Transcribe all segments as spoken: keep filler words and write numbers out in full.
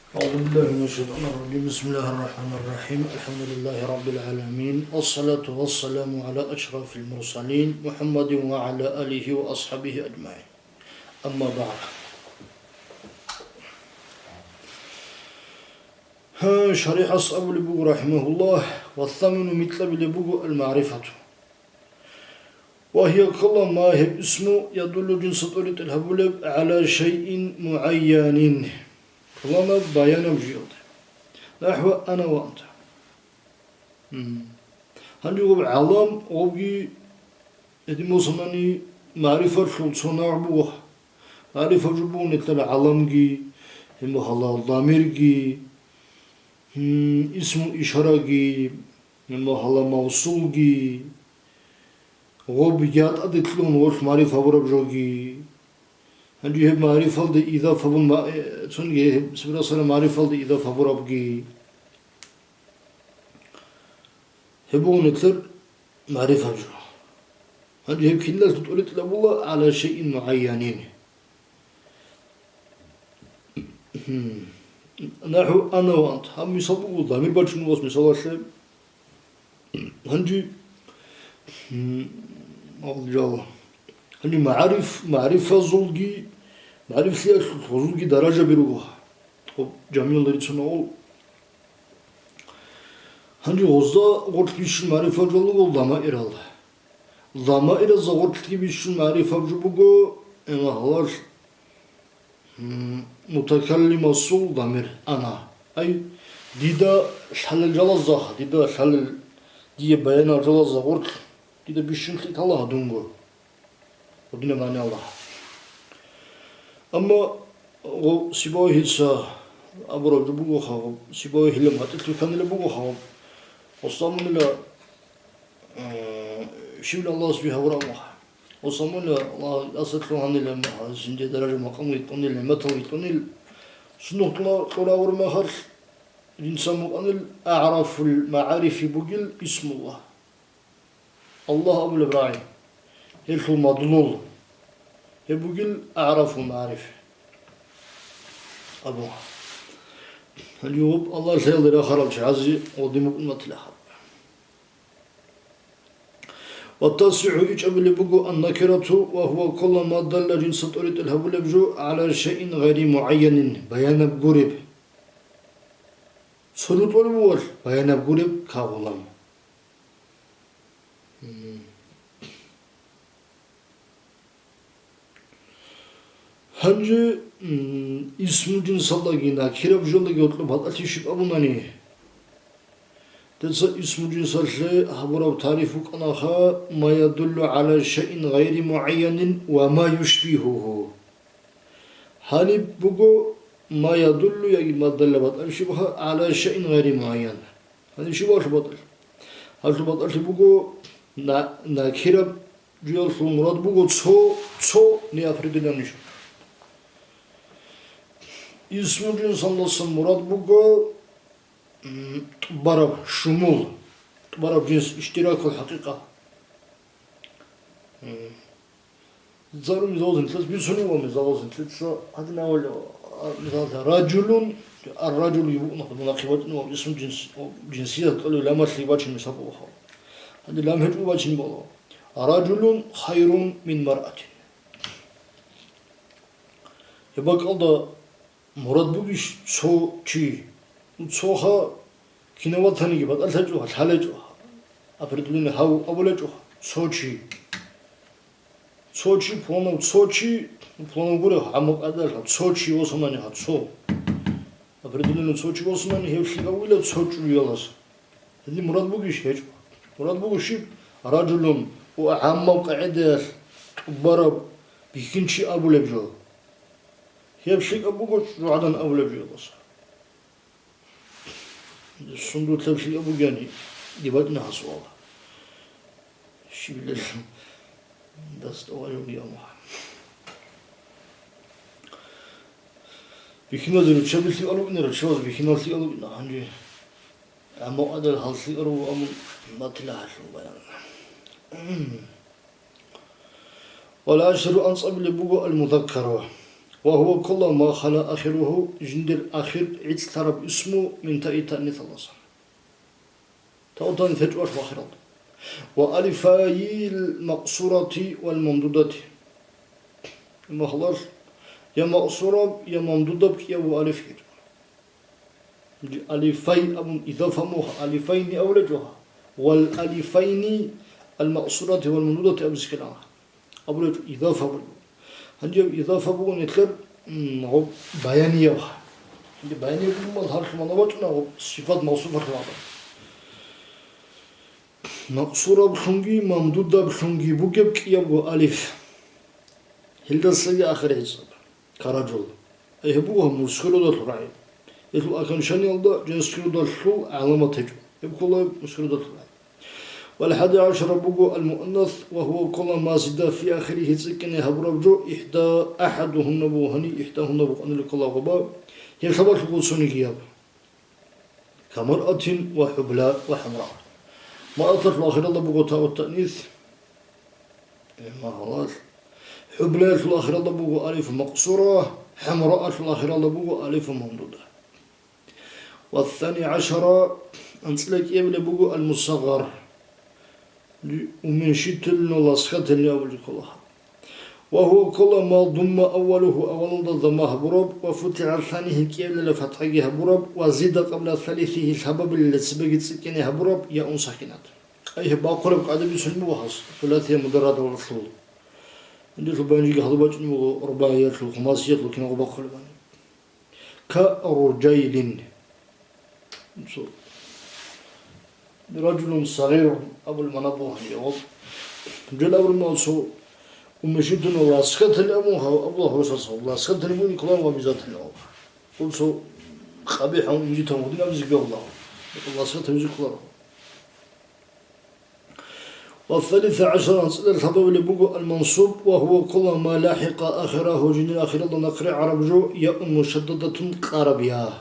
أعوذ بالله من الشيطان الرجيم. بسم الله الرحمن الرحيم. الحمد لله رب العالمين. والصلاة والسلام على أشرف المرسلين محمد وعلى آله وأصحابه أجمعين. أما بعد. Гьа, шарихӀас абулеб буго, рахӀимагьуллагь, ва самину микьабилеб буго аль-магӀрифату. Ва гьия ккола ма гьеб исму ядуллу жинца тӀоритӀел гьабулеб гӀала шайин мугӀайянин, пуланаб баянаб жуялде. НахӀва ана ва анта. М. Гьанже гъоб гӀалам, гъобги гьедин босанани магӀрифатлъул цо нагӀ буго. МагӀрифа жо буго нилъер гӀаламги, гьеб мехалъ дамирги, м, исмул ишараги, гьеб мехалъ мавсулги, гъоб ятӀаде кьун гъолъ магӀрифа гьабураб жоги. Гьанже гьеб магӀрифалде идафа гьабун ма-, э, цониги гьеб сибрасара магӀрифалде идафа гьабурабги. Гьеб буго нилъер магӀрифаб жо. Гьанже гьеб киналъул тӀоритӀлъи була гӀала шайин мугӀайянин. НахӀу ана ва ант. Гьаб мисал буго, дамир бачун вугас мисалалъе. Гьанже, м, гьав жал. Гьанже магӀариф-, магӀрифазулги, магӀрифлъиялъулъ гъозулги даражаби руго. Гъоб жамигӀалда рицунагӀул. Гьанже гъозда гъорлъ бищун магӀрифаб жо буго дамаирал. Дамаиразда гъорлъги бищун магӀрифаб жо буго, эмагьалал, м, мутакаллимасул дамир ана. Ай, дида лъалел жалазда, дида лъалел, дие баянал жалазда гъорлъ, дида бищун лъикӀала гьадунго. Гьудинаб магӀни Аллагь. Амма гъо-, Сибавигьица абураб жо бугоха, гъо-, Сибавигьилан гьатӀилъ вихьанила бугоха, гъо-, гъосамунила, э, щивла Аллагьас бигьа гьабураб муха. Гъосамунила Аллагь асатлъун гьанила муха, жинде даража макъам витӀунил, нигӀматал витӀунил, суннатла кьурагъур махалъ, жинца мукъанил агӀрафул магӀарифи бугил исмулла. Аллагь абулеб рагӀи, гьелъул мадлул, гьеб бугил агӀрафул магӀариф абу. Гьале гьеб Аллагь лъеялде рахарал чагӀазе гъодин букӀун батила гьаб. Ва тасихӀу ичӀабилеб буго ан-накирату, ва гьува ккола ма далла жинца тӀоритӀел гьабулеб жо гӀала шайин гъайри мугӀайянин, баянаб гуреб. Цо жо тӀолеб бугоха баянаб гуреб кагъулан. Гьанже, м, исму жинсалдаги накираб жоялдаги гьоркьоб батӀалъи щиб абунани, дица исму жинсалъе гьабураб тариф букӀанаха: ма ядуллу гӀала шайин гъайри мугӀайянин ва ма юшбигьугьу. Гьаниб буго ма ядуллу яги ма далла батӀалъи щибха гӀала шайин гъайри мугӀайян. Гьаниб щиб гьалъул батӀалъи? Гьалъул батӀалъи буго на-, накираб жоялъул мурад буго цо, цо неопределённый жо. Исму жинсалдасан мурад буго, м, тӀубараб, шумул, тӀубараб жинс, иштиракул хӀакъикъа. М. Зару мисалалъе бицунеб ва мисалалъе гьадинаб, а, мисалалъе, ражулун, ар-ражул йибукъна хъуду нахъе бачӀунеб исму жинс, жинсият кьолев ламалъе бачин мисал буго. Гьанже лам гьечӀо бачин бала. Ражулун хайрун мин маръатин. Гьеб бакӀалда мурад бугищ цо чи? Ну, цоха кинав ватаниги батӀалъачӀоха, лъалечӀоха. Определённый гьав абулечӀоха. Цо чи. Цо чи, пуланав цо чи, пуланав гурев, гьаммаб къайдалъа, цо чи восунаниха, цо. Определённый цо чи восунани, гьев лъикӀав вугила цо чӀужуялас. Гьеле мурад бугищ? ГьечӀо. Мурад буго щиб? Ражулун, ва гӀаммаб къагӀидаялъ тӀубараб бихьинчи абулеб жо. Гьеб лъикӀаб буго чӀужугӀадан абулеб жо гьелдаса. Сундулъ лъикӀаб бугони, диб бачӀина гьасул. Щибилелъул дастӀа валев гьев. Бихьиналде руччаби лъикӀал рукӀина, руччабаз бихьинал лъикӀал рукӀина гьанже. Амма гьадал гьал лъикӀал руго абун батила гьалъул баян. Вал аширу анцӀабилеб буго ал-музаккару. وهو كل ما خلا آخره, жиндир ахир гӀицӀлъараб исму, من تاء التأنيث, Аллагьас. Тау таънис гьечӀо ахиралда. وألفي المقصورة والممدودة. Имахлал я макъсураб, я мамдудаб кӀиябго алиф гьечӀо. Алифай абун идафа мугь, алифайни абулеб жо. Вал алифайни ал-макъсурати вал мамдудати абизе ккелан. Абулеб жо идафа буго. Гьанже идафа буго нилъер, м, гъоб баянияб. Гьанже баянияб буго мал гьарлъумана бачӀуна гъоб сифат мавсуфалъумана. Макъсураблъунги мамдудаблъунги бугеб кӀиябго алиф. Гьелдасаги ахир гӀицӀаб. Караджул. Ай гьеб буго гьаб мужской родалъул рагӀи. Гьелъул окончаниялда женский родалъул гӀаламат гьечӀо. Гьеб ккола мужской родалъул рагӀи. Вал хӀади гӀашара буго ал-муаннас, ва гьува ккола ма зида фи ахирихи цӀикӀкӀине гьабураб жо, ихда, ахӀадугьунна буго гьани, ихдагьунна букӀанила ккола гъоба, гьеб лъабалъулго цонигияб. Камаръатин ва хӀубла ва хӀамра. Маръаталъул ахиралда буго тау таънис, э, магьалал. ХӀублаялъул ахиралда буго алиф макъсура, хӀамраалъул ахиралда буго алиф мамдуда. Ва ссани гӀашара, анцӀила кӀиабилеб буго ал-мусагъар. Уменьшительно ласкательный абулеб ккола. Ва гьува ккола ма думма аввалуху, аввалалда дамма гьабураб, ва футиха санихи, кӀиабилелда фатхӀаги гьабураб, ва зида къабла салисихи, лъабабилелда цебеги цӀикӀкӀине гьабураб, яун сакинат. Ай гьеб бахъулеб къагӀида бицунеб буго гьас, суласия мударрадалъул. Гьанже баянчиги гьалаб бачӀунеб буго рубаиялъул, хумасиялъул киналго бахъулебани. Ка руджайлин. Цо. Раджулун сагъирун абулеб мана буго гьаниб. Руджайл абураб мана цо уменьшительно ласкательный абун гьав-, абула гьорсаца. Ласкательный бугин кколаро ва обязательный абун. Цо къабихӀ гьавун инжитав гьудин абизе гьавула. Ласкательный жо кколаро. Ва ссалиса гӀашара, анцӀила лъабабилеб буго ал-мансуб, ва гьува ккола ма лахӀикъа ахирагьу, жиндир ахиралда нахъригӀараб жо, яун мушаддадатун, къараб я.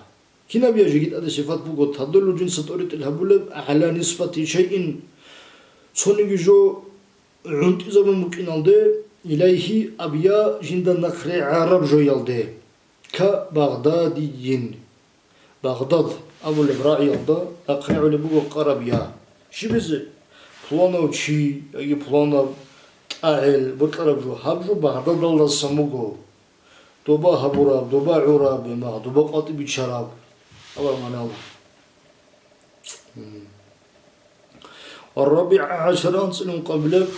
Кинаб я жеги тӀаде сифат буго, тадуллу, жинца тӀоритӀел гьабулеб, гӀала нисбати шайин, цониги жо гӀунтӀизабун букӀиналде, илайгьи, аб я, жинда нахъригӀараб жоялде. Ка Багъдадийин. Багъдад абулеб рагӀиялда нахъригӀулеб буго къараб я. Щибизе? Пуланав чи яги пуланаб тӀагӀел бокьараб жо, гьаб жо Багъдадалдасан буго. Доба гьабураб, доба гӀураб, имагь, доба къватӀиб биччараб. Аллагь манала. М. Ва рабигӀа гӀашара, анцӀила ункъабилеб,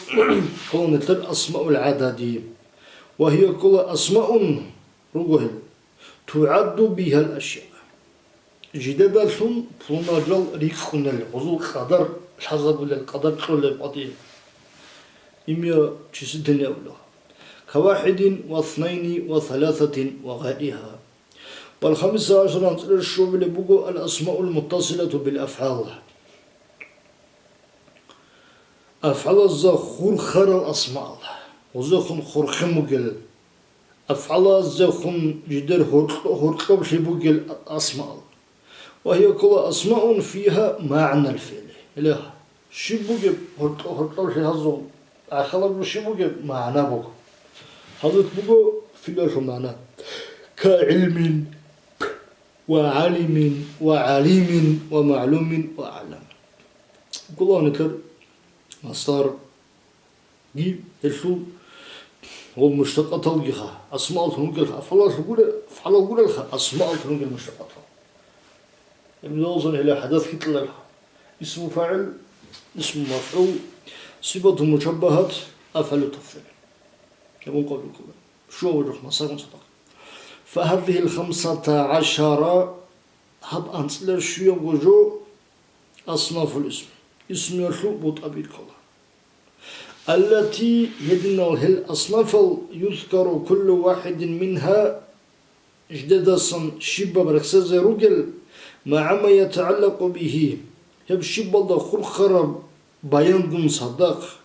ккола нилъер асмаул гӀадади. Ва гьия ккола асмаун, руго гьел. ТугӀадду бигьал ашяъ. Жидедалъун пулунал жал рикӀкӀунел, гъозул къадар лъазабулел, къадар кьолел къватӀи. Имя числительный абула. Кавахидин ва снайни ва саласатин ва гъайриха. Вал хамиса гӀашара, анцӀила щуабилеб буго ал-асмаул муттасилату бил афгӀал. АфгӀалазда хурхарал асмаал. Гъозехун хурхин бугел. АфгӀалазехун жидер гьоркьо-, гьоркьоблъи бугел асмаал. Ва гьия ккола асмаун фигьа магӀнал фигӀли. Гьеле щиб бугеб гьоркьо-, гьоркьоблъи гьазул? ГӀахьалаб жо щиб бугеб магӀна буго. Гьазулъ буго фигӀлалъул магӀна. Ка гӀилмин ва гӀалимин ва гӀалимин ва магӀлумин ва аълам. Гулагьунилъер масдар. Гьелъул гъол муштакъаталгиха, асмааллъун ругелха, афгӀалаллъун гуре-, афгӀалал гурелха, асмааллъун ругел муштакъатал. Гьеб лавзан гьеле хӀадас хитӀларха. Исму фагӀил, исму мафгӀул, сифату мушаббагьат, афгӀалу тафзил. Гьеб ункъабилккула. Щуаб жо, масагъун цадахъ. Фагьазигьил хамсата гӀашара, гьаб анцӀила щуябго жо, аснафул исм, исмиялъул бутӀаби ккола. Аллати, гьединал гьел аснафал, юзкару куллу вахидин мингьа, жидедасан щибаб рехсезе ругел, магӀа ма ятагӀаллакъу бигьи, гьеб щибалда хурхараб баянгун цадахъ,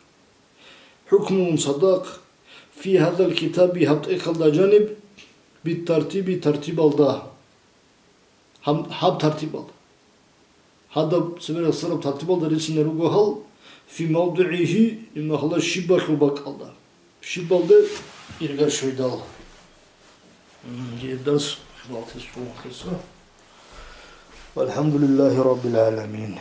хӀукмугун цадахъ, фи гьазал китаби, гьаб тӀехьалда жаниб, битартиби, тартибалда. Гьаб, гьаб тартибалда. Гьадаб цебе рехсараб тартибалда рицина руго гьал, фи мавдигӀигьи, имахъала щибалъул бакӀалда. Щибалде ирга щведал. Дарс хӀалтӀиса. والحمد لله رب العالمين.